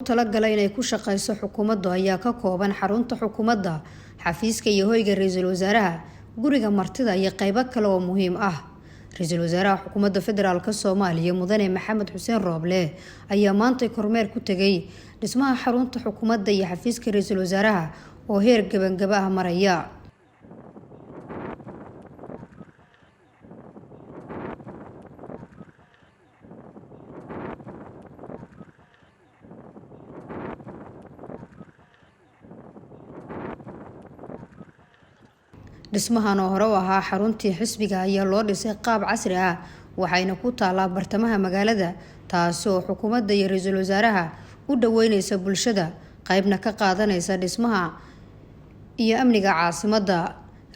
Talagalay inay ku shaqeyso xukuumaddu ayaa ka kooban xarunta xukuumadda, xafiiska iyo hoyga ra-iisul wasaaraha, guriga martida iyo qeybo kale oo muhiim ah. Ra-iisul wasaaraha Xukuumadda Federaalk Soomaaliya, Mudane Maxamed Xuseen Rooble, ayaa maantay kormeer ku tegay dhismaha xarunta xukuumadda iyo xafiiska ra-iisul wasaaraha oo heer gabangaba ah maraya. Dhismahan oo hore u ahaa xaruntii xisbiga ayaa loo dhisay qaab casri ah, waxayna ku taalaa bartamaha magaalada, taasi oo xukuumadda iyo ra-iisul wasaaraha u dhaweyneysa bulshada, qeybna ka qaadaneysa dhismaha iyo amniga caasimadda.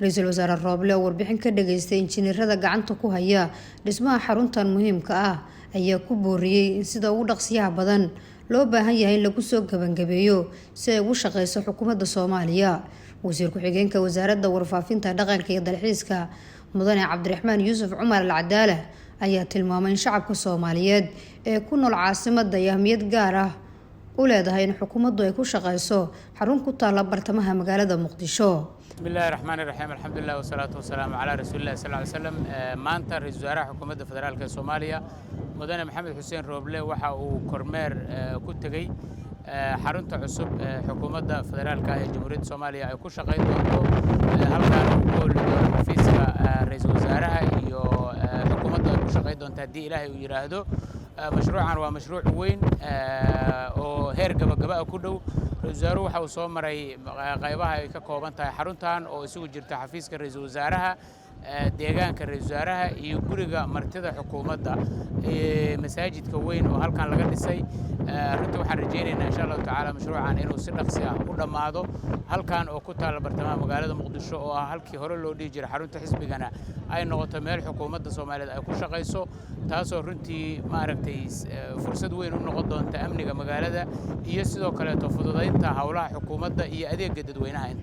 Ra-iisul Wasaare Rooble oo warbixin ka dhageystay injineerada gacanta ku haya dhismaha xaruntan muhiimka ah ayaa ku booriyey in sida ugu dhaqsiyaha badan loo baahan yahay in lagu soo gabangabeeyo si ay ugu shaqeyso xukuumadda Soomaaliya. Wasiir ku-xigeenka Wasaaradda Warfaafinta, Dhaqanka iyo Dalxiiska, Mudane Cabdiraxmaan Yuusuf Cumar Al Cadaala, ayaa tilmaamay in shacabka Soomaaliyeed ee ku nool caasimadda ay ahmiyad gaar ah u leedahay in xukuumaddu ay ku shaqeyso xarun ku taalla bartamaha magaalada Muqdisho. Bismillahi raxmaani raxiim, alxamdulilah wasalaatu wasalaamu calaa rasuulillahi sal ly slam. Maanta ra-isul wasaaraha Xukuumadda Federaalk ee Soomaaliya, Mudane Maxamed Xuseen Rooble, waxa uu kormeer ku tegey xarunta cusub ee Xukuumadda Federaalka ee Jamhuuriyadda Soomaaliya ay ku shaqayn doonto, halkaana uu ku holi doono xafiiska ra-iisul wasaaraha iyo xukuumadda ay ku shaqayn doonto, haddii Ilaahay uu yidhaahdo. Mashruucan waa mashruuc weyn oo heer gabagaba ah ku dhow. Ra-isul wasaaruhu waxa uu soo maray qaybaha ay ka kooban tahay xaruntan, oo isugu jirta xafiiska ra-iisul wasaaraha, deegaanka ra-iisul wasaaraha iyo guriga martida xukuumadda, masaajidka weyn oo halkan laga dhisay. Runtii waxaan rajaynaynaa, insha Allahu tacaala, mashruucan inuu si dhaqsi ah u dhammaado. Halkan oo ku taalla bartamaha magaalada Muqdisho, oo ah halkii hore loo dhihi jiray xarunta xisbigana, ay noqoto meel xukuumadda Soomaaliyeed ay ku shaqayso, taasoo runtii, maaragtay, fursad weyn u noqon doonta amniga magaalada iyo sidoo kaleeto fududaynta howlaha xukuumadda iyo adeegga dadweynaha intaba.